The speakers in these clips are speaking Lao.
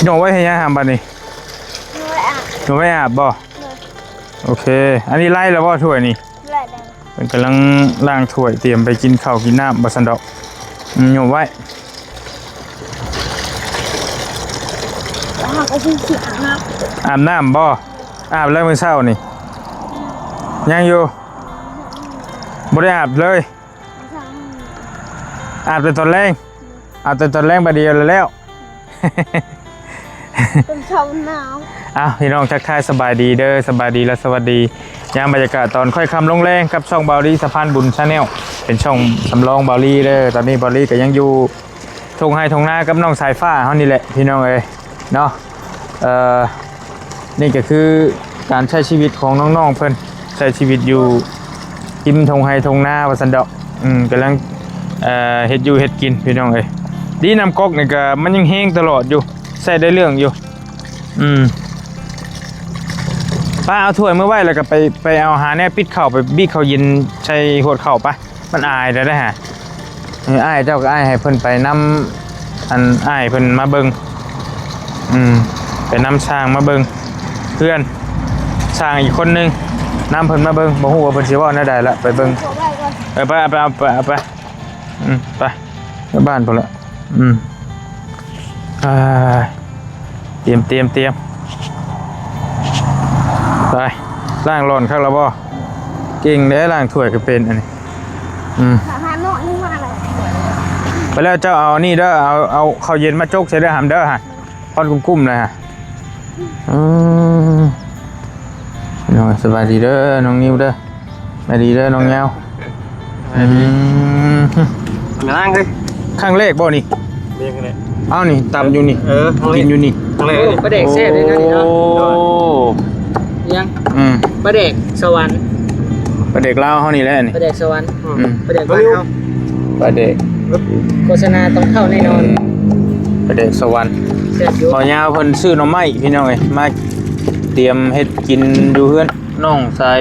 ຍົກໄວ້ເຮັດຫຍັງຫາບັດນີ້? ໂດຍ ອ່ະ ຍົກໄວ້ອາບບໍ່? ໂດຍ ໂອເຄ. ອັນນີ້ໄລ່ແລ້ວບໍ່ຖ້ວຍນີ້? ໄລ່ແລ້ວ. ເພິ່ນກຳລັງລ້າງຖ້ວຍ ຕຽມໄປກິນເຂົ້າກິນນ້ຳວ່າຊັ້ນດອກ. ອືມ ຍົກໄວ້. ແລ້ວເຮົາກໍຊິ ຊິອາບນ້ຳ. ອາບນ້ຳບໍ່? ອາບແລ້ວມື້ເຊົ້ານີ້? ຍັງຢູ່? ບໍ່ໄດ້ອາບເລີຍ? ອາບແຕ່ຕອນແລງ. ອາບແຕ່ຕອນແລງບາດດຽວແລ້ວ. ເປັນຊາວໜາວ. ອ້າວ ພີ່ນ້ອງ ທັກທາຍສະບາຍດີເດີ ສະບາຍດີ ແລະ ສະຫວັດດີ ຍາມບັນຍາກາດຕອນຄ່ອຍຄ່ຳລົງແລງ ກັບຊ່ອງບ່າວລີສະພານບຸນ Channel ເປັນຊ່ອງສຳລອງບ່າວລີເດີ. ຕອນນີ້ບ່າວລີກໍຍັງຢູ່ທົ່ງໄຮ່ທົ່ງນາກັບນ້ອງສາຍຟ້າເຮົານີ້ແຫຼະ ພີ່ນ້ອງເອີຍເນາະ. ເອີ ນີ້ກໍຄືການໃຊ້ຊີວິດຂອງນ້ອງໆເພິ່ນ ໃຊ້ຊີວິດຢູ່ ທິມທົ່ງໄຮ່ທົ່ງນາວ່າຊັ້ນດອກ. ອືມ ກຳລັງ ເອີ ເຮັດຢູ່ເຮັດກິນ ພີ່ນ້ອງເອີຍ. ດີນ້ຳກອກນີ້ກໍມັນຍັງແຮງຕະຫຼອດຢູ່ ໃຊ້ໄດ້ເລື່ອງຢູ່. ອືມ ປ້າເອົາຖ້ວຍມາໄວ້ ແລ້ວກໍໄປ ໄປເອົາຫາແນວປິດເຂົ້າ ໄປບີບເຂົ້າເຢັນໃສ່ຫວດເຂົ້າໄປ. ມັນອາຍແລ້ວເດ້ຫາ ເອີ ອ້າຍເຈົ້າກໍອ້າຍໃຫ້ເພິ່ນໄປນຳ ອັນອ້າຍເພິ່ນມາເບິ່ງ. ອືມ ໄປນຳຊ່າງມາເບິ່ງເຮືອນ ຊ່າງອີກຄົນໜຶ່ງ ນຳເພິ່ນມາເບິ່ງ. ບໍ່ຮູ້ວ່າເພິ່ນຊິເວົ້າແນວໃດລະ ໄປເບິ່ງ. ເອີ ໄປ ເອົາໄປ ເອົາໄປ ເອົາໄປ. ອືມ ໄປ ໄປບ້ານພຸ້ນລະ. ອືມ ອ່າ ຕຽມ ຕຽມ ຕຽມ ໄປ. ລ້າງຫຼອນຄັກແລ້ວບໍ່? ເກັ່ງເດ້ ລ້າງຖ້ວຍກໍເປັນອັນນີ້. ອືມ ໄປແລ້ວ ເຈົ້າເອົານີ້ເດີ ເອົາ ເອົາເຂົ້າເຢັນມາຈົກໃສ່ເດີ ຫຳເດີ ຫະ ຄວັນກຸ້ມໆເລີຍຫະ. ອືມ ພີ່ນ້ອງ ສະບາຍດີເດີ ນ້ອງນິວເດີ ສະບາຍດີເດີ ນ້ອງຍາວ. ອືມ ກຳລັງເລີຍ ຄັ້ງແລກບໍ່ນີ້? ເລີຍ ເອົານີ້ ຕຳຢູ່ນີ້ ເອີ ກິນຢູ່ນີ້ ຄັ້ງແລກ. ໂອ້ ປາແດກແຊບເດ້ເນາະນີ້ເນາະ. ໂອ້ ຍັງ ອືມ ປາແດກສະຫວັນ ປາແດກລາວເຮົານີ້ແຫຼະນີ້ ປາແດກສະຫວັນ. ອືມ ປາແດກບ້ານເຮົາ ປາແດກ ໂຄສະນາຕ້ອງເຂົ້າແນ່ນອນ ປາແດກສະຫວັນ. ແຊບຢູ່ ບ່າວຍາວເພິ່ນຊື້ໜໍ່ໄມ້ ພີ່ນ້ອງເອີຍ ມາຕຽມເຮັດກິນຢູ່ເຮືອນ ນ້ອງສາຍ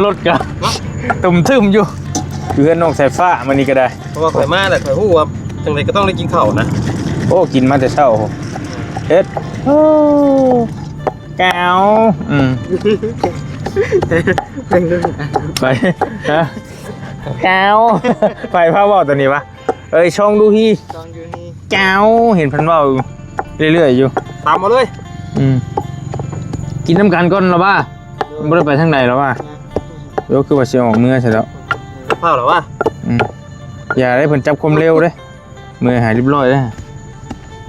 ລົດກະ ເນາະ ຕຶມໆຢູ່ ຢູ່ເຮືອນນ້ອງສາຍຟ້າມື້ນີ້ກໍໄດ້. ເພາະວ່າຂ້ອຍມາແລ້ວ ຂ້ອຍຮູ້ວ່າຈັ່ງໃດກໍຕ້ອງໄດ້ກິນເຂົ້ານະ. ໂອ້ ກິນມາແຕ່ເຊົ້າ ເຮັດ ໂອ້ ແກ້ວ ອືມ ໄປ ຮະ ແກ້ວ ໃຜພາເວົ້າຕົວນີ້ວະ? ເອີຍ ຊ່ອງດູຮີ່ ຊ່ອງດູຮີ່ ເຈົ້າ ເຫັນເພິ່ນເວົ້າເລື້ອຍໆຢູ່ ຕາມມາເລີຍ. ອືມ ກິນນຳກັນກ່ອນລະວ່າ ບໍ່ໄດ້ໄປທາງໃດລະວ່າ. ໂອ້ ຄືວ່າຊິອອກເມືອຊະດອກ ຟ້າວລະວ່າ. ອືມ ຢ່າໄດ້ ເພິ່ນຈັບຄວາມເລັວເດ້ ເມືອໃຫ້ຮຽບຮ້ອຍເດ້.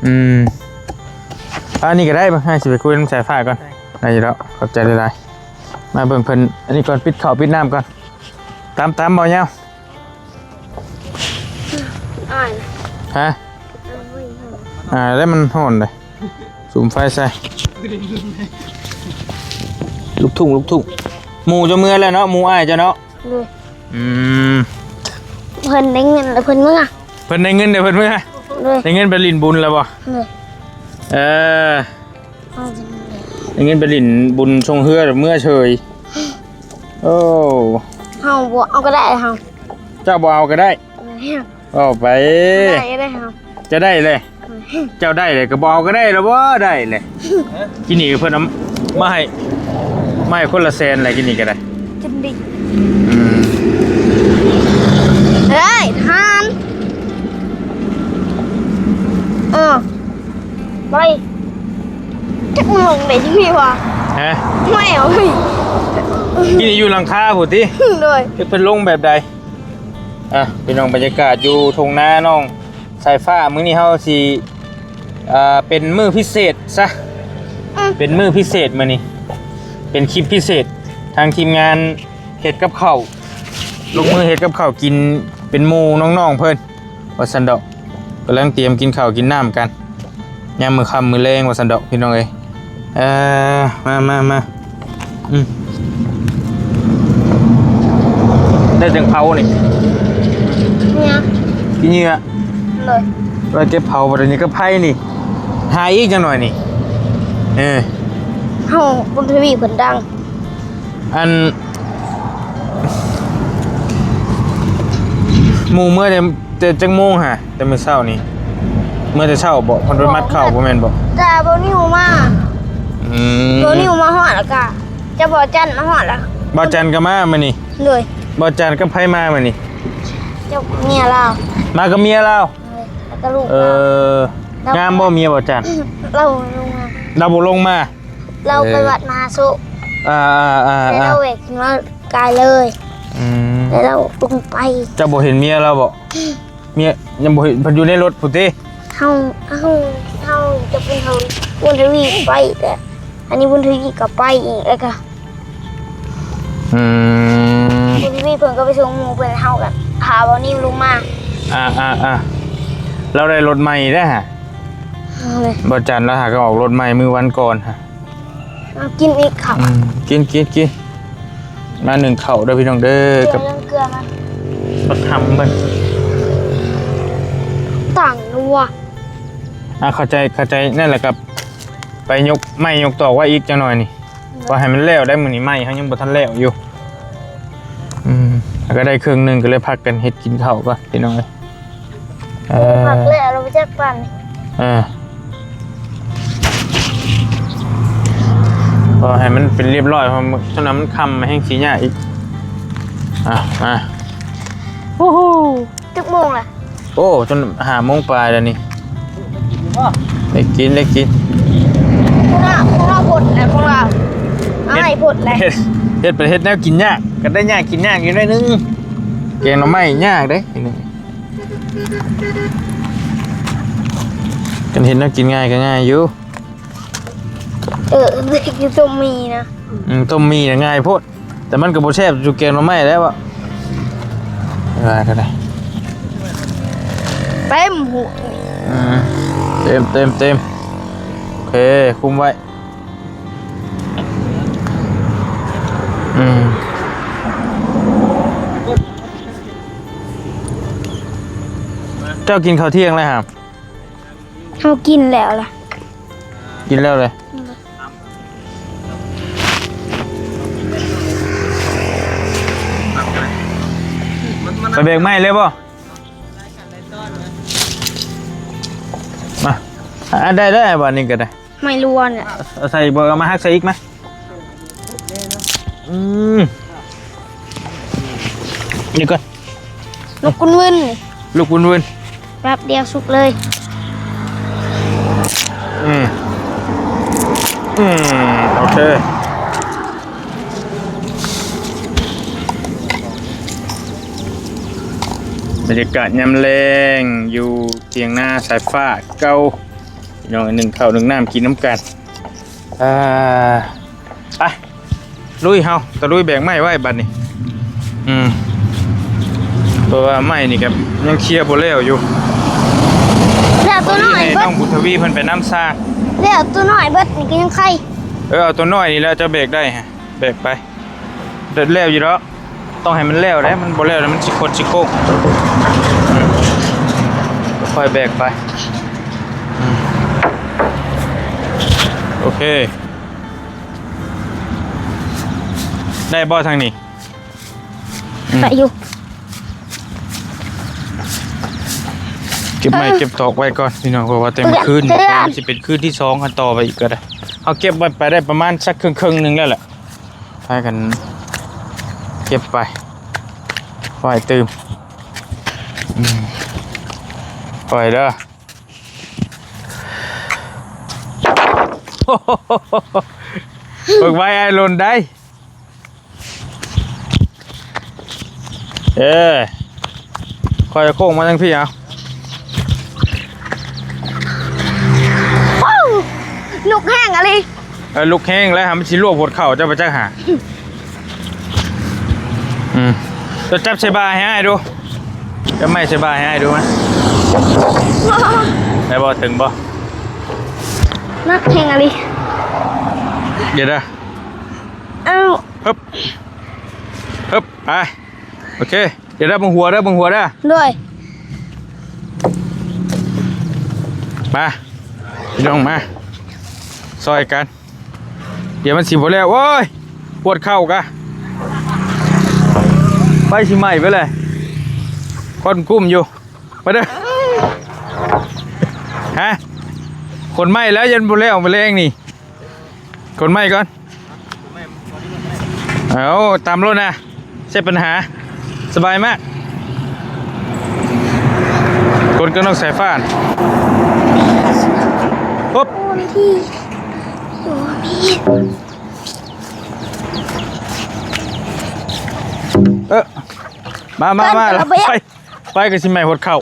ອືມ ອັນນີ້ກໍໄດ້ ໃຫ້ຊິໄປຄຸຍນຳສາຍຟ້າກ່ອນ. ໄດ້ຢູ່ແລ້ວ ຂອບໃຈຫຼາຍໆ. ມາເບິ່ງເພິ່ນອັນນີ້ກ່ອນ ປິດເຂົ້າປິດນ້ຳກ່ອນ. ຕາມ ຕາມ ເບົາຍາວ. ອ້າຍ ຮະ? ອ້າຍ ແລ້ວມັນຮ້ອນເດ້. ສຸມໄຟໃສ່ ລູກທຸ່ງ ລູກທຸ່ງ. ໝູ່ເຈົ້າເມືອແລ້ວເນາະ ໝູ່ອ້າຍເຈົ້າເນາະ. ໂດຍ ອືມ ເພິ່ນໄດ້ເງິນແລ້ວເພິ່ນເມືອ. ເພິ່ນໄດ້ເງິນແລ້ວເພິ່ນເມືອ. ໂດຍ ໄດ້ເງິນໄປຫຼິ້ນບຸນແລ້ວບໍ່? ໂດຍ ເອີ ໄດ້ເງິນໄປຫຼິ້ນບຸນຊົງເຮືອແລ້ວເມືອເສີຍ. ໂອ້ ເຮົາບໍ່ເອົາກໍໄດ້ ເຮົາ ເຈົ້າບໍ່ເອົາກໍໄດ້. ເອີ ເວົ້າໄປ ໄດ້ ໄດ້ເຮົາ ຈະໄດ້ແຫຼະ. ເອີ ເຈົ້າໄດ້ແຫຼະ ກໍບໍ່ເອົາກໍໄດ້ລະບໍ່ ໄດ້ແຫຼະ. ກິນນີ້ເພິ່ນເອົາມາໃຫ້ ມາໃຫ້ຄົນລະແສນແຫຼະ ກິນນີ້ກໍໄດ້. ກິນດີ ອືມ ເອີຍ ທ່ານ ເອີ ໄປ ຈັກມັນລົງໄດ້ຈັ່ງຊີ້ວະ? ຮະ? ແມ່ເອີຍ ກິນຢູ່ຫຼັງຄາພຸ້ນຕິ? ໂດຍ ຈັກເພິ່ນລົງແບບໃດ? ອ່ະ ພີ່ນ້ອງ ບັນຍາກາດຢູ່ທົ່ງນານ້ອງສາຍຟ້າ ມື້ນີ້ເຮົາຊິ ເປັນມື້ພິເສດຊະ. ອືມ ເປັນມື້ພິເສດມື້ນີ້ ເປັນຄລິບພິເສດ ທາງທີມງານເຮັດກັບເຂົ້າ ລົງມືເຮັດກັບເຂົ້າກິນເປັນໝູ່ນ້ອງໆເພິ່ນ ວ່າຊັ້ນດອກ. ກຳລັງຕຽມກິນເຂົ້າກິນນ້ຳກັນ ຍາມມື້ຄ່ຳມື້ແລງວ່າຊັ້ນດອກ ພີ່ນ້ອງເອີຍ. ເອີ ມາ ມາ ມາ ອືມ ໄດ້ຈັ່ງເຜົານີ້ ເຫຍື່ອ ຂີ້ເຫຍື້ອ ໂດຍ ໄວ້ເກັບເຜົາ. ບັດນີ້ກໍໄຟນີ້ ຫາອີກຈັກໜ່ອຍນີ້. ເອີ ເຮົາບຸນທະວີເພິ່ນດັງ ອັນ ໝູ່ເມືອແຕ່ ແຕ່ຈັກໂມງຫະ? ແຕ່ມື້ເຊົ້ານີ້ ເມື່ອແຕ່ເຊົ້າບໍ? ເພິ່ນໄປມັດເຂົ້າບໍ່ແມ່ນບໍ? ແຕ່ບ່າວນິວມາ. ອືມ ບ່າວນິວມາຮອດແລ້ວກະ ຈະບ່າວຈັນມາຮອດແລ້ວ. ບ່າວຈັນກໍມາມື້ນີ້? ໂດຍ. ບ່າວຈັນກັບໃຜມາມື້ນີ້? ກັບເມຍລາວ. ມາກັບເມຍລາວ? ໂດຍ ແລ້ວກໍລູກ. ເອີ ລາວ ງາມບໍ່ເມຍບ່າວຈັນ? ລາວບໍ່ລົງມາ. ລາວບໍ່ລົງມາ? ລາວໄປ ເອີ ວັດມະຫາໂຊກ. ອ່າໆໆໆ ແລ້ວລາວແຫວກຂຶ້ນມາກາຍເລີຍ. ອືມ ແລ້ວລາວລົງໄປ. ເຈົ້າບໍ່ເຫັນເມຍລາວບໍ? ເມຍຍັງບໍ່ເຫັນ ເພິ່ນຢູ່ໃນລົດພຸ້ນຕິ? ເຮົາ ເຮົາ ເຮົາຈະເປັນເຮົາ ບຸນທະວີໄປ ແຕ່ອັນນີ້ບຸນທະວີກໍໄປອີກ ແລ້ວກໍ ອືມ ບຸນທະວີເພິ່ນກໍໄປສົ່ງໝູ່ເພິ່ນ ເຮົາກໍຖ້າບ່າວນິວລົງມາ. ອ່າໆໆ ລາວໄດ້ລົດໃໝ່ແລ້ວຫະ. ເອົາເລີຍ ບ່າວຈັນລາວຫາກໍອອກລົດໃໝ່ມື້ວັນກ່ອນຫະ. ເອົາ ກິນອີກເຂົ້າ. ອືມ ກິນ ກິນ ກິນ. ມາໜຶ້ງເຂົ້າເດີພີ່ນ້ອງເດີ ເກືອ ກັບ ເກືອມັນ ບັກຫຳເບິ່ງ ຕ່າງນົວ. ອ່າ ເຂົ້າໃຈ ເຂົ້າໃຈ. ນັ້ນແຫຼະ ກັບໄປຍົກໄມ້ຍົກຕອກໄວ້ອີກຈັກໜ່ອຍນີ້. ອືມ ວ່າໃຫ້ມັນແລ້ວໄດ້ ມື້ນີ້ໄມ້ເຮົາຍັງບໍ່ທັນແລ້ວຢູ່. ອືມ ແລ້ວກໍໄດ້ເຄິ່ງໜຶ່ງ ກໍເລີຍພັກກັນເຮັດກິນເຂົ້າກ່ອນພີ່ນ້ອງເອີຍ. ເອີ ພັກແລ້ວ ເຮົາໄປຈັກປັນ. ເອີ ກໍໃຫ້ມັນເປັນຮຽບຮ້ອຍ ເພາະວ່າ ຊັ້ນນະມັນຄ່ຳ ມັນແຮ່ງຊິຍາກອີກ. ອ່ະ ມາ. ໂອ້ໂຫ ຈັກໂມງລະ? ໂອ້ ຈົນຫ້າໂມງປາຍແລ້ວນີ້. ໄດ້ກິນ ໄດ້ກິນ. ພວກເຮົາ ພວກເຮົາພົດແລ້ວ ພວກເຮົາ ເຮັດ ເອົາໃຫ້ພົດແລ້ວ. ເຮັດ ເຮັດໄປເຮັດແນວກິນຍາກ ກໍໄດ້ຍາກກິນຍາກຢູ່ໜ້ອຍໜຶ່ງ. ແກງໜໍ່ໄມ້ຍາກເດ້. ຄັນເຮັດແນວກິນງ່າຍກໍງ່າຍຢູ່. ເອີ ຕົ້ມໝີ່ນະ. ອືມ ຕົ້ມໝີ່ນະງ່າຍໂພດ ແຕ່ມັນກໍບໍ່ແຊບຄືແກງໜໍ່ໄມ້ແລ້ວ. ວ່າກໍໄດ້ ເຕັມຫົວ. ອືມ ເຕັມ ເຕັມ ເຕັມ. ໂອເຄ ຄຸມໄວ້. ອືມ ເຈົ້າກິນເຂົ້າທ່ຽງແລ້ວຫາ? ເຮົາກິນແລ້ວລະ. ກິນແລ້ວເລີຍ. ໄປແບກໄມ້ເລີຍບໍ່? ມາ ອ່ະ ໄດ້ ໄດ້ ບາດນີ້ກໍໄດ້. ໄມ້ລວນ ເອົາໃສ່ບໍ່? ເອົາມາຫັກໃສ່ອີກມາ. ອືມ ນີ້ກ່ອນ. ລຸກວຸ້ນໆ ລຸກວຸ້ນໆ ແປັບດຽວສຸກເລີຍ. ອືມ ອືມ ໂອເຄ. ບັນຍາກາດຍາມແລງຢູ່ຖຽງນາສາຍຟ້າເກົ່າ. ພີ່ນ້ອງ ໜຶ້ງເຂົ້າໜຶ້ງນ້ຳກິນນຳກັນ. ອ່າ ໄປ ລຸຍ ເຮົາຕະລຸຍແບກໄມ້ໄວ້ບັດນີ້. ອືມ ເພາະວ່າໄມ້ນີ້ກໍຍັງເຄຍບໍ່ແລ້ວຢູ່. ແລ້ວຕົວນ້ອຍເບິດ ນ້ອງບຸນທະວີເພິ່ນໄປນຳຊ່າງ. ແລ້ວຕົວນ້ອຍເບິດນີ້ກໍຍັງໄຄ. ເອີ ເອົາຕົວນ້ອຍນີ້ແຫຼະ ເຈົ້າແບກໄດ້ ແບກໄປ. ແລ້ວຢູ່ດອກ ຕ້ອງໃຫ້ມັນແລ້ວເດ້ ມັນບໍ່ແລ້ວແລ້ວມັນຊິຄົດຊິໂຄ້ງ. ອືມ ຄ່ອຍແບກໄປ. ອືມ ໂອເຄ ໄດ້ບໍ່ທາງນີ້? ອືມ ໄດ້ຢູ່. ເກັບໄມ້ ເອີ ເກັບຕອກໄວ້ກ່ອນພີ່ນ້ອງ ເພາະວ່າແຕ່ມື້ຄືນນີ້ ເພື່ອນ ມັນຊິເປັນຄືນທີສອງ ຄັນຕໍ່ໄປອີກກໍໄດ້. ເຮົາເກັບໄວ້ໄປໄດ້ປະມານສັກເຄິ່ງໆ ໜຶ່ງແລ້ວແຫຼະ. ພາກັນເກັບໄປ ໄວ້ຕື່ມ. ອືມ ໄປເດີ. ເບິ່ງໄວ້ ອ້າຍຫຼົ່ນໄດ. ເອີ ຄ່ອຍໂຄ້ງມາທາງພີ້ເອົາ. ໂອ້ ລຸກແຮງອີ່ຫຼີ. ເອີ ລຸກແຮງແລ້ວ ມັນຊິລວບຫົວເຂົ່າເຈົ້າໄປຈັກຫາ. ອືມ ເຈົ້າຈັບໃສ່ບ່າໃຫ້ອ້າຍດູ ຈັບໄມ້ໃສ່ບ່າໃຫ້ອ້າຍດູມາ. ໄດ້ບໍ່? ເຖິງບໍ່? ໜັກແຮງອີ່ຫຼີ. ດຽວເດີ. ອ້າວ ຮຶບ ຮຶບ ໄປ. ໂອເຄ ດຽວເດີ ເບິ່ງຫົວເດີ ເບິ່ງຫົວເດີ. ໂດຍ ມາ ພີ່ນ້ອງມາ ຊ່ອຍກັນ ດຽວມັນຊິບໍ່ແລ້ວ. ໂອ້ຍ ປວດເຂົ່າກະ ໄຟຊິໄໝ້ເບິດເລີຍ ຄວັນກຸ້ມຢູ່. ມາເດີ ມາ ຮະ ຂົນໄມ້ແລ້ວ ຍັງບໍ່ແລ້ວ ມື້ແລງນີ້ ຂົນໄມ້ກ່ອນ. ເອົາ ຕຳໂລດນະ ໃຊ່ປັນຫາ ສະບາຍມາກ. ກົນກັບນ້ອງສາຍຟ້າ ປຸບ ເອີ ມາ ມາ ມາ ໄປ ໄປກໍຊິໄໝ້ຫົດເຂົ້າ.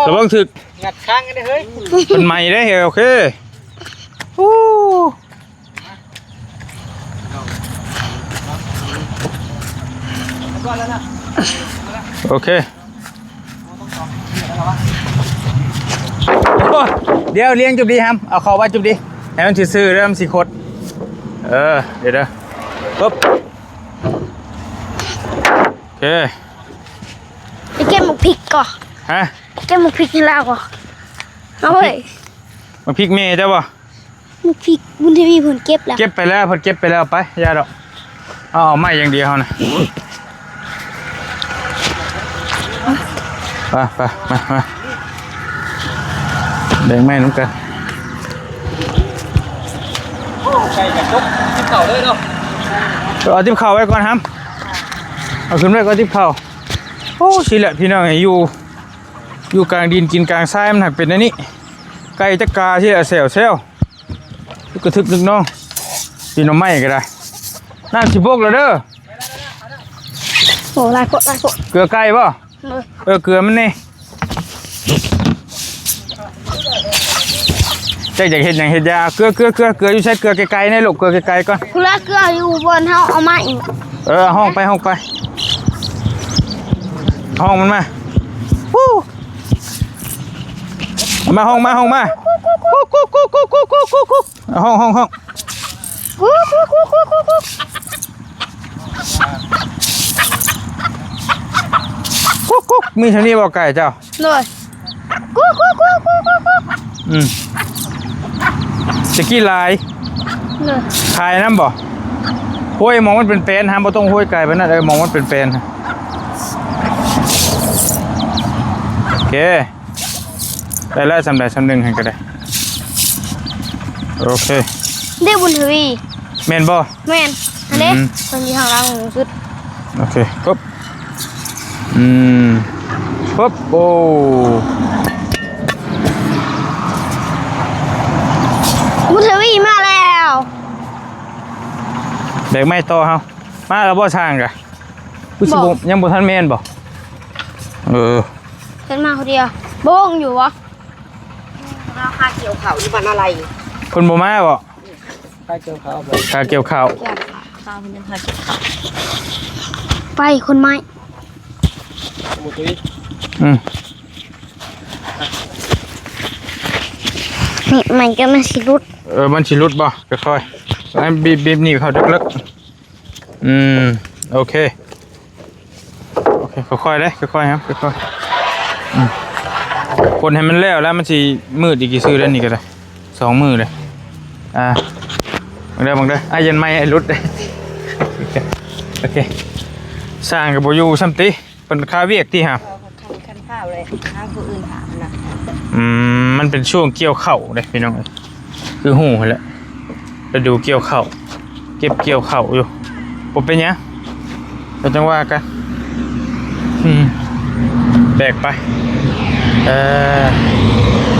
ລະວັງຖືກ ງັດຄ້າງກັນເດ້ເຮີ້ຍ ເປັນໄໝ້ເດ້. ໂອເຄ ໂອ້ ໂອເຄ ໂອ້ ດຽວລຽງຈຸບດີ ຫຳ ເອົາເຂົ້າໄວ້ຈຸບດີ ໃຫ້ມັນຊື່ໆ ເດີ ມັນຊິຄົດ. ເອີ ດຽວເດີ ປຶບ ໂອເຄ ໄປເກັບໝາກພິກກ່ອນ. ຮະ ເກັບໝາກພິກໃຫ້ລາວກ່ອນ. ເອົາເວີຍ ໝາກພິກແມ່ເຈົ້າບໍ່? ໝາກພິກບຸນທະວີເພິ່ນເກັບແລ້ວ ເກັບໄປແລ້ວ ເພິ່ນເກັບໄປແລ້ວ. ໄປ ຢ່າດອກ ເອົາ ເອົາໄມ້ຢ່າງດຽວເຮົານະ. ໄປ ໄປ ມາ ມາ ແບ່ງໄມ້ນຳກັນ. ໄກ່ກະຈົກ ຕິບເຂົ້າເລີຍເນາະ. ເອົາຕິບເຂົ້າໄວ້ກ່ອນ ຫຳ ເອົາຂຶ້ນໄວ້ກ່ອນ ຕິບເຂົ້າ. ໂອ້ ຊີ້ແຫຼະພີ່ນ້ອງ ຢູ່ ຢູ່ກາງດິນກິນກາງຊາຍ ມັນຫາກເປັນແນວນີ້. ໄກ່ຈັກກາຊີ້ແຫຼະ ແຊວໆ ກະທຶກນຶກນ້ອງ ກິນໜໍ່ໄມ້ກໍໄດ້. ນ້ຳຊິບົກແລ້ວເດີ. ໂອ້ ຫຼາຍໂພດ ຫຼາຍໂພດ. ເກືອໄກ່ບໍ່? ເອີ ເອີ ເກືອມັນນີ້. ເຈົ້າຢາກເຮັດຫຍັງເຮັດຢາ. ເກືອ ເກືອ ເກືອ ເກືອຢູ່ໃສ? ເກືອໄກໆ ແນ່ລູກ ເກືອໄກໆ ກ່ອນ. ຜູ້ລະເກືອຢູ່ບ່ອນເຮົາເອົາມາອີກ. ເອີ ຮ້ອງໄປ ຮ້ອງໄປ ຮ້ອງມັນມາ. ມາ ຮ້ອງມາ ຮ້ອງມາ. ຮ້ອງ ຮ້ອງ ຮ້ອງ ຮ້ອງ. ກຸກໆ ມີເທົ່ານີ້ບໍ່ໄກ່ເຈົ້າ? ໂດຍ ກຸກໆ. ອືມ ຕະກີ້ຫຼາຍ. ໂດຍ ຂາຍນຳບໍ່? ໂອ້ຍ ໝອງມັນເປັນແປນ ຫາບໍ່ຕ້ອງໂອ້ຍໄກປານນັ້ນ. ເອີ ໝອງມັນເປັນແປນ. ໂອເຄ ໄດ້ແລ້ວ ສ່ຳໃດສ່ຳໜຶ່ງຫັ້ນກໍໄດ້. ໂອເຄ ເດ້ ບຸນທະວີ ແມ່ນບໍ່? ແມ່ນ ອັນນີ້ ອືມ ເພິ່ນຢູ່ທາງຫຼັງສຸດ. ໂອເຄ ປຶບ ອືມ ປຶບ ໂອ້ ບຸນທະວີມາແລ້ວ. ແບກໄມ້ຕໍ່ເຮົາ ມາແລ້ວບໍ່ຊ່າງກະ? ຄືຊິບໍ່ ບໍ່ ຍັງບໍ່ທັນແມ່ນບໍ່? ເອີ ເພິ່ນມາຄົນດຽວ ບໍ່ຢູ່ບໍ່? ລາວຫາກ່ຽວເຂົ້າຢູ່ບ້ານອາໄລ. ເພິ່ນບໍ່ມາບໍ່? ຄ່າກ່ຽວເຂົ້າບໍ່? ຄ່າກ່ຽວເຂົ້າ ຂ້າເພິ່ນຍັງຫາກ່ຽວເຂົ້າ. ໄປ ຂົນໄມ້ ອືມ ນີ້ ມັນກໍມັນຊິຫຼຸດ. ເອີ ມັນຊິຫຼຸດບໍ່? ຄ່ອຍໆ ໃຫ້ບີບໆ ໜີບເຂົ້າເລິກໆ. ອືມ ໂອເຄ ໂອເຄ ຄ່ອຍໆ ເດ້ ຄ່ອຍໆ ຄັບ ຄ່ອຍໆ ອືມ ຄົນໃຫ້ມັນແລ້ວ ແລ້ວມັນຊິມືດອີກຊື່ເດ້ ນີ້ກໍໄດ້ ສອງມື້ເດ້. ອ່າ ເບິ່ງເດີ ເບິ່ງເດີ ອ້າຍຢັນໄມ້ອ້າຍຫຼຸດ. ໂອເຄ ຊ່າງກໍບໍ່ຢູ່ຊ້ຳຕິ ເພິ່ນຄາວຽກຕິຫາ. ຄັນ ຄັນຂ້າວເລີຍ ຫາຜູ້ອື່ນຖາມນະ. ອືມ ມັນເປັນຊ່ວງກ່ຽວເຂົ້າເດ້ພີ່ນ້ອງເອີຍ ຄືຮູ້ຫັ້ນແຫຼະ ລະດູກ່ຽວເຂົ້າ ເກັບກ່ຽວເຂົ້າຢູ່ ບໍ່ເປັນຫຍັງ ກໍຈັ່ງວ່າກັນ. ອືມ ແບກໄປ ເອີ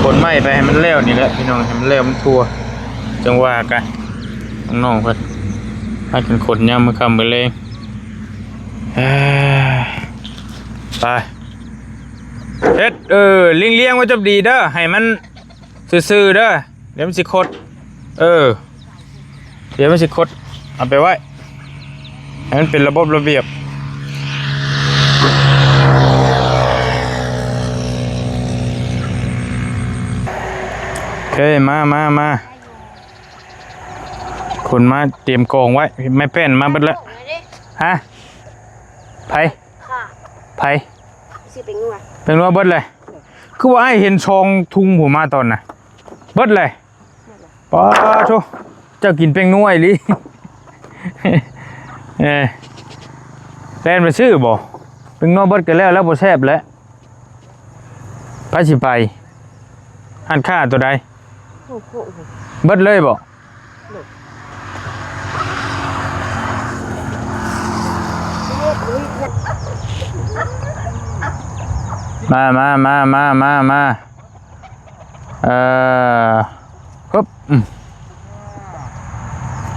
ຂົນໄມ້ໄປໃຫ້ມັນແລ້ວນີ້ແຫຼະພີ່ນ້ອງ ໃຫ້ມັນແລ້ວມັນທົ່ວ ຈັ່ງວ່າກັນ. ນ້ອງໆ ເພິ່ນພາກັນຂົນຍາມມື້ຄ່ຳມື້ແລງ. ເອີ ໄປ ເຮັດ ເອີ ລຽງໆ ໄວ້ຈົບດີເດີ ໃຫ້ມັນຊື່ໆ ເດີ ດຽວມັນຊິຄົດ. ເອີ ດຽວມັນຊິຄົດ ເອົາໄປໄວ້ ໃຫ້ມັນເປັນລະບົບລະບຽບ. ໂອເຄ ມາ ມາ ມາ ຂົນມາຕຽມກອງໄວ້ ໄມ້ແປ້ນມາເບິດແລ້ວ. ຮະ ໃຜ? ຂ້າ ໃຜ? ຊື້ແປ້ງນົວ ແປ້ງນົວເບິດເລີຍ. ຄືວ່າອ້າຍເຫັນສອງທຸງພຸ້ນມາຕອນນະ ເບິດເລີຍ. ປາໂທ ເຈົ້າກິນແປ້ງນົວອີ່ຫຼີ. ເອີ ແລ່ນໄປຊື້ບໍ່? ແປ້ງນົວເບິດກໍແລ້ວ ແລ້ວບໍ່ແຊບແຫຼະ. ໃຜຊິໄປ? ຮ້ານຄ້າຕົວໃດ? ໂອ້ໂຫ ເບິດເລີຍບໍ່? ມາ ມາ ມາ ມາ ມາ ມາ ເອີ ຮຶບ ອືມ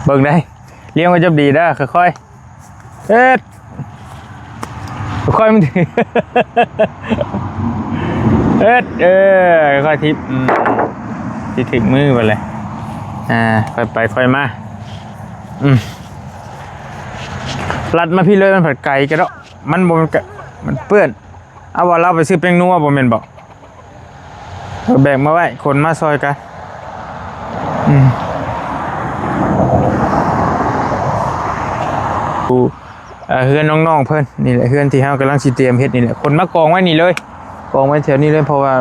ເບິ່ງໄດ໋ ລ້ຽງໄວ້ຈັບດີເດີ ຄ່ອຍໆ ເຮັດ ຄ່ອຍມັນ ເຮັດ ເອີ ຄ່ອຍທິບ ອືມ ຊິຖືກມືໄປເລີຍ ອ່າ ຄ່ອຍໄປຄ່ອຍມາ ອືມ ລັດມາພີ້ເລີຍ ມັນພັດໄກກະເນາະ ມັນບໍ່ແມ່ນກະ ມັນເປື້ອນ ເອົາວ່າລາວໄປຊື້ແປ້ງນົວບໍ່ແມ່ນບໍ່? ເອົາແບກມາໄວ້ ຄົນມາຊ່ອຍກັນ ອືມ ຜູ້ ເອີ ເຮືອນນ້ອງໆເພິ່ນນີ້ແຫຼະ ເຮືອນທີ່ເຮົາກຳລັງຊິຕຽມເຮັດນີ້ແຫຼະ ຄົນມາກອງໄວ້ນີ້ເລີຍ ກອງໄວ້ແຖວນີ້ເລີຍ ເພາະວ່າ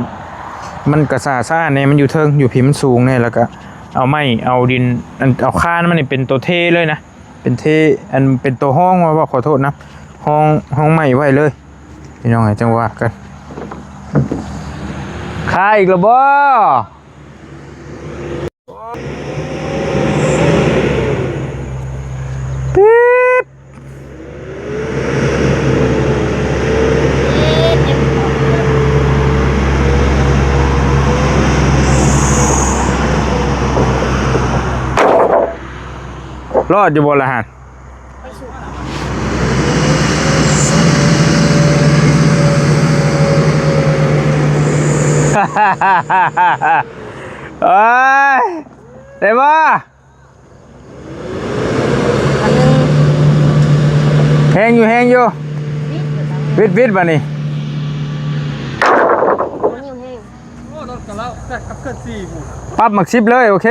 ມັນກະສະອາດສະອ້ານແດ່ ມັນຢູ່ເທິງ ຢູ່ພີ້ມັນສູງແດ່ ແລ້ວກະເອົາໄມ້ ເອົາດິນ ອັນ ເອົາຄານມັນນີ້ເປັນໂຕເທເລີຍນະ ເປັນເທ ອັນ ເປັນໂຕຮອງ ເວົ້າ ເວົ້າຂໍໂທດນະ ຮອງ ຮອງໄມ້ໄວ້ເລີຍ ພີ່ນ້ອງເອີຍ ຈັ່ງວ່າກັນ ຄາອີກແລ້ວບໍ່? ປີບ ລອດຢູ່ບໍ່ລະຫັ້ນ? ໂອ້ຍ ໄດ້ບໍ່? ອັນໜຶ່ງ ແຮງຢູ່ ແຮງຢູ່ ວິດຢູ່ ວິດ ວິດບາດນີ້ ມັນຢູ່ແຮງ ປັບໝາກສິບເລີຍ ໂອເຄ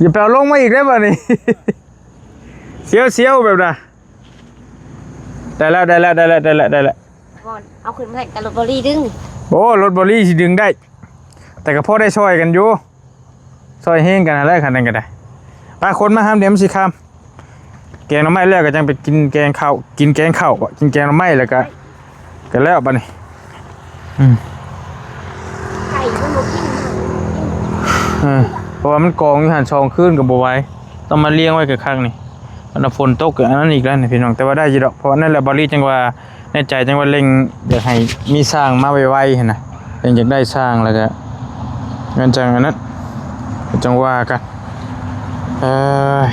ຢ່າໄປເອົາລົງມາອີກເດີ້ບາດນີ້ ສຽວໆ ແບບນັ້ນ ໄດ້ແລ້ວ ໄດ້ແລ້ວ ໄດ້ແລ້ວ ໄດ້ແລ້ວ ໄດ້ແລ້ວ ເອົາຂຶ້ນມາໃຫ້ ແຕ່ລົດບໍລີດຶງ ໂອ້ ລົດບໍລີຊິດຶງໄດ້ ແຕ່ກໍພໍໄດ້ຊ່ອຍກັນຢູ່ ຊ່ອຍແຮງກັນຫັ້ນແຫຼະ ຄັນນັ້ນກໍໄດ້ ປາ ຄົນມາຫາມ ດຽວມັນຊິຄ່ຳ ແກງໜໍ່ໄມ້ແລ້ວກໍຈັ່ງໄປກິນແກງເຂົ້າ ກິນແກງເຂົ້າ ກິນແກງໜໍ່ໄມ້ແລ້ວກໍ ກໍແລ້ວບາດນີ້ ອືມ ໄກ່ມັນບໍ່ກິນ ເອີ ເພາະວ່າມັນກອງຢູ່ຫັ້ນສອງຄືນກໍບໍ່ໄຫວ ຕ້ອງມາລຽງໄວ້ຄັກໆນີ້ ອັນນັ້ນຝົນຕົກກໍອັນນັ້ນອີກແລ້ວນີ້ພີ່ນ້ອງ ແຕ່ວ່າໄດ້ຢູ່ດອກ ເພາະນັ້ນແຫຼະ ບາລີຈັ່ງວ່າ ໃນໃຈຈັ່ງວ່າເລັ່ງຢາກໃຫ້ມີຊ່າງມາໄວໆຫັ້ນນະ ເລັ່ງຢາກໄດ້ຊ່າງ ແລ້ວກະມັນຈັ່ງອັນນັ້ນ ຈັ່ງວ່າກັນ ເອີຍ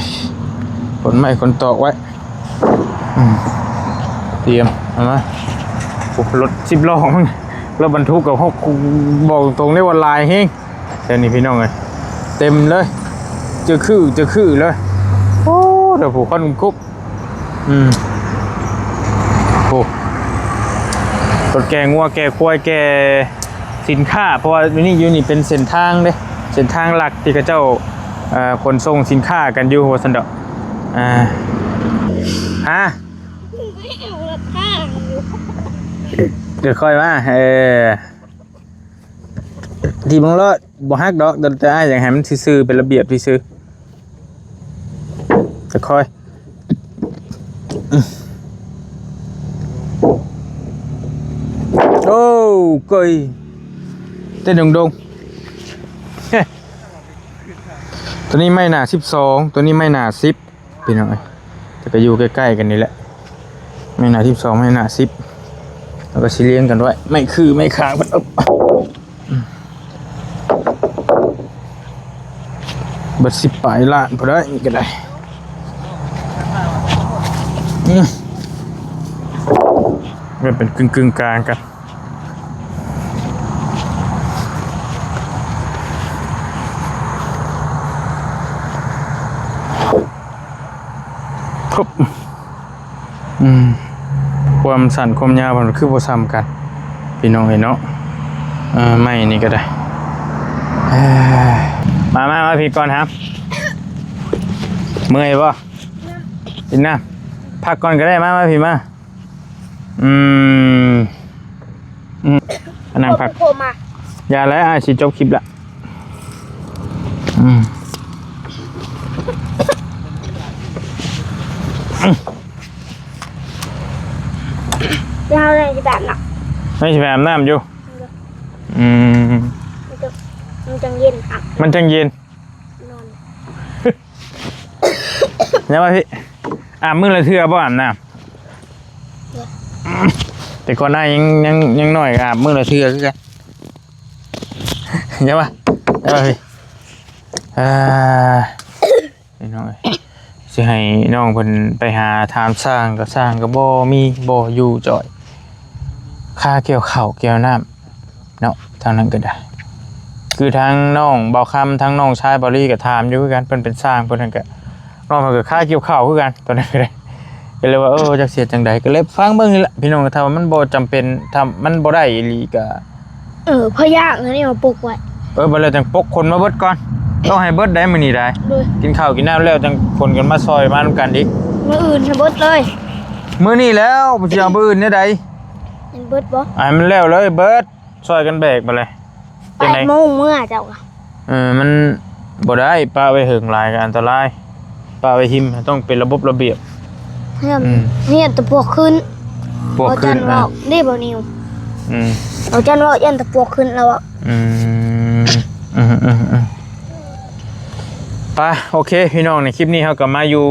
ຂົນໄມ້ຂົນຕອກໄວ້ ອືມ ຕຽມເອົາມາ ໂອ້ ລົດສິບລໍ້ມັນ ລົດບັນທຸກກໍຫົກ ບອກຕົງເລີຍວ່າຫຼາຍແຮງ ແຖວນີ້ພີ່ນ້ອງເອີຍ ເຕັມເລີຍ ຈະຄື ຈະຄືເລີຍ ໂອ້ ແຖວຜູ້ຄົນຄຸບ ອືມ ໂອ້ ລົດແກ່ງົວແກ່ຄວາຍແກ່ສິນຄ້າ ເພາະວ່າຢູ່ນີ້ ຢູ່ນີ້ເປັນເສັ້ນທາງເດ້ ເສັ້ນທາງຫຼັກທີ່ເຂົາເຈົ້າ ເອີ ຂົນສົ່ງສິນຄ້າກັນຢູ່ວ່າຊັ້ນດອກ ອ່າ ຮະ ເດີ ຄ່ອຍມາ ເອີ ທີ່ເບິ່ງໂລດ ບໍ່ຫັກດອກ ແຕ່ອ້າຍຢາກໃຫ້ມັນຊື່ໆ ເປັນລະບຽບຊື່ໆ ຄ່ອຍໆ ໂອ້ ເກີຍ ເຕັ້ນດົງໆ ຕົວນີ້ໄມ້ໜາສິບສອງ ຕົວນີ້ໄມ້ໜາສິບ ພີ່ນ້ອງເອີຍ ແຕ່ກໍຢູ່ໃກ້ໆກັນນີ້ແຫຼະ ໄມ້ໜາສິບສອງ ໄມ້ໜາສິບ ແລ້ວກໍຊິລຽງກັນໄວ້ ໄມ້ຄືໄມ້ຂາງເພິ່ນ ເອີ ອືມ ເບິດສິບປາຍລ້ານພຸ້ນເດ້ ນີ້ກໍໄດ້ ອືມ ມັນເປັນກຶ່ງໆກາງກັນ. ອືມ ຄວາມສັ້ນຄວາມຍາວມັນຄືບໍ່ສ່ຳກັນ ພີ່ນ້ອງເອີຍເນາະ. ເອີ ໄມ້ນີ້ກໍໄດ້ ເອີຍ ມາ ມາ ມາພີ້ກ່ອນຫາ ເມື່ອຍບໍ່? ກິນນ້ຳ ພັກກ່ອນກໍໄດ້ ມາ ມາ ພີ້ມາ. ອືມ ອືມ ມານັ່ງພັກ ໂທມາ ຢ່າແລ້ວ ອ້າຍຊິຈົບຄລິບລະ ອືມ ດຽວເຮົາຊິແບບເນາະ ໃຫ້ຊິໄປອາບນ້ຳຢູ່. ອືມ ມັນຈັ່ງ ມັນຈັ່ງເຢັນ ອາບ ມັນຈັ່ງເຢັນ ນອນ. ຍັງວ່າພີ່ ອາບມື້ລະເທື່ອບໍ່ອາບນ້ຳ? ໂດຍ ແຕ່ກ່ອນໜ້າຍັງ ຍັງ ຍັງນ້ອຍກໍອາບມື້ລະເທື່ອຄືກັນ. ຍັງວ່າ ຍັງວ່າພີ່ ອ່າ ພີ່ນ້ອງເອີຍ ຊິໃຫ້ນ້ອງເພິ່ນໄປຫາຖາມຊ່າງ ກໍຊ່າງກໍບໍ່ມີ ບໍ່ຢູ່ຈ່ອຍ ຄາກ່ຽວເຂົ້າກ່ຽວນ້ຳເນາະ. ທາງນັ້ນກໍໄດ້ ຄືທາງນ້ອງບ່າວຄຳ ທາງນ້ອງຊາຍບ່າວລີກໍຖາມຢູ່ຄືກັນ ເພິ່ນເປັນຊ່າງ ເພິ່ນນັ້ນກໍ ນ້ອງເພິ່ນກໍຄາກ່ຽວເຂົ້າຄືກັນ ຕອນນັ້ນກໍໄດ້ ກໍເລີຍວ່າ ເອີ ຈັກຊິເຮັດຈັ່ງໃດ ກໍເລີຍຟັງເບິ່ງນີ້ແຫຼະ ພີ່ນ້ອງ. ຖ້າວ່າມັນບໍ່ຈຳເປັນ ຖ້າມັນບໍ່ໄດ້ອີ່ຫຼີກໍ ເອີ ພະຍາກອັນນີ້ມາປົກໄວ້. ເອີ ບັດແລ້ວຈັ່ງປົກຄົນມາເບິດກ່ອນ ຕ້ອງໃຫ້ເບິດໄດ໋ມື້ນີ້ໄດ໋. ໂດຍ ກິນເຂົ້າກິນນ້ຳແລ້ວຈັ່ງຄົນກັນມາຊ່ອຍມານຳກັນອີກ. ມື້ອື່ນໃຫ້ເບິດເລີຍ. ມື້ນີ້ແລ້ວ ບໍ່ຊິເອົາມື້ອື່ນແນວໃດ? ໃຫ້ເບິດບໍ່? ໃຫ້ມັນແລ້ວເລີຍ ເບິດ ຊ່ອຍກັນແບກໄປເລີຍ. ແປດໂມງເມືອເຈົ້າ. ເອີ ມັນບໍ່ໄດ້ ປະໄວ້ເຫິງຫຼາຍກໍອັນຕະລາຍ ປະໄວ້ຫິມ ຕ້ອງເປັນລະບົບລະບຽບ. ເຮືອນ ອືມ ເຮືອນຕະປວກຂຶ້ນ ປວກຂຶ້ນ ເວົ້າຈັນເວົ້າ ເອີ ເດ້ບໍ່ນິວ? ອືມ ເວົ້າຈັນເວົ້າ ຢ້ານຕະປວກຂຶ້ນແລ້ວອະ. ອືມ ອືມໆໆ ໄປ ໂອເຄ ພີ່ນ້ອງ ໃນຄລິບນີ້ເຮົາກໍມາຢູ່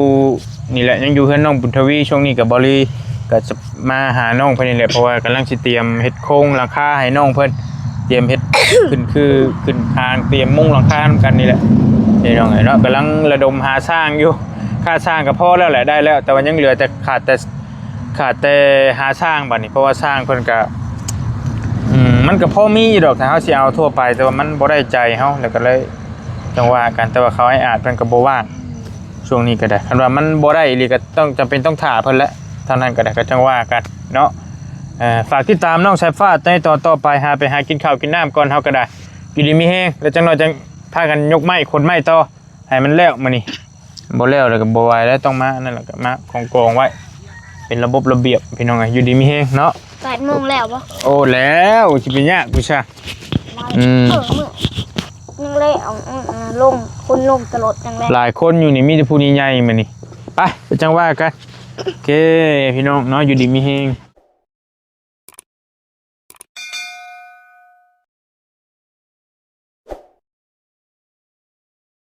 ນີ້ແຫຼະ ຍັງຢູ່ເຮືອນນ້ອງບຸນທະວີ. ຊ່ວງນີ້ກໍບໍ່ລີ ກໍຈະມາຫານ້ອງເພິ່ນນີ້ແຫຼະ ເພາະວ່າກຳລັງຊິຕຽມເຮັດໂຄງຫຼັງຄາໃຫ້ນ້ອງເພິ່ນ ຕຽມເຮັດ ຂຶ້ນຄືຂຶ້ນຄານ ຕຽມມຸງຫຼັງຄານຳກັນນີ້ແຫຼະ ພີ່ນ້ອງເອີຍເນາະ. ກຳລັງລະດົມຫາຊ່າງຢູ່ ຄ່າຊ່າງກໍພໍແລ້ວແຫຼະ ໄດ້ແລ້ວ ແຕ່ວ່າຍັງເຫຼືອແຕ່ ຂາດແຕ່ ຂາດແຕ່ຫາຊ່າງບັດນີ້ ເພາະວ່າຊ່າງເພິ່ນກໍ ອືມ ມັນກໍພໍມີຢູ່ດອກ ຖ້າເຮົາຊິເອົາທົ່ວໄປ ແຕ່ວ່າມັນບໍ່ໄດ້ໃຈເຮົາ ແລ້ວກໍເລີຍຈັ່ງວ່າກັນ. ແຕ່ວ່າເຂົາໃຫ້ອາດເພິ່ນກໍບໍ່ວ່າງ ຊ່ວງນີ້ກໍໄດ້ ຄັນວ່າມັນບໍ່ໄດ້ອີ່ຫຼີກໍຕ້ອງ ຈຳເປັນຕ້ອງຖ້າເພິ່ນແຫຼະ ເທົ່ານັ້ນກໍໄດ້ ກໍຈັ່ງວ່າກັນເນາະ. ເອີ ຝາກຕິດຕາມນ້ອງສາຍຟ້າໃນຕອນຕໍ່ໄປ ຫາໄປຫາກິນເຂົ້າກິນນ້ຳກ່ອນ ເຮົາກໍໄດ້ ຢູ່ດີມີແຮງ ແລ້ວຈັກໜ່ອຍຈັ່ງພາກັນຍົກໄມ້ຂົນໄມ້ຕໍ່ ໃຫ້ມັນແລ້ວມື້ນີ້ ບໍ່ແລ້ວແລ້ວກໍບໍ່ໄຫວແລ້ວ ຕ້ອງມາອັນນັ້ນ ແລ້ວກໍມາກອງໆໄວ້ ເປັນລະບົບລະບຽບ ພີ່ນ້ອງເອີຍ. ຢູ່ດີມີແຮງເນາະ. ແປດໂມງແລ້ວບໍ່? ໂອ້ ແລ້ວ ຊິໄປຍາກຜູ້ຊາຍ. ອືມ ເອີ ມື້ ຍັງແລ້ວ ອືມ ອືມ ລົງ ຄົນລົງຕະຫຼອດ ຍັງແລ້ວ ຫຼາຍຄົນຢູ່ນີ້ ມີແຕ່ຜູ້ໃຫຍ່ໆມື້ນີ້. ໄປ ໄປຈັ່ງວ່າກັນ. ໂອເຄ ພີ່ນ້ອງເນາະ ຢູ່ດີມີແຮງ.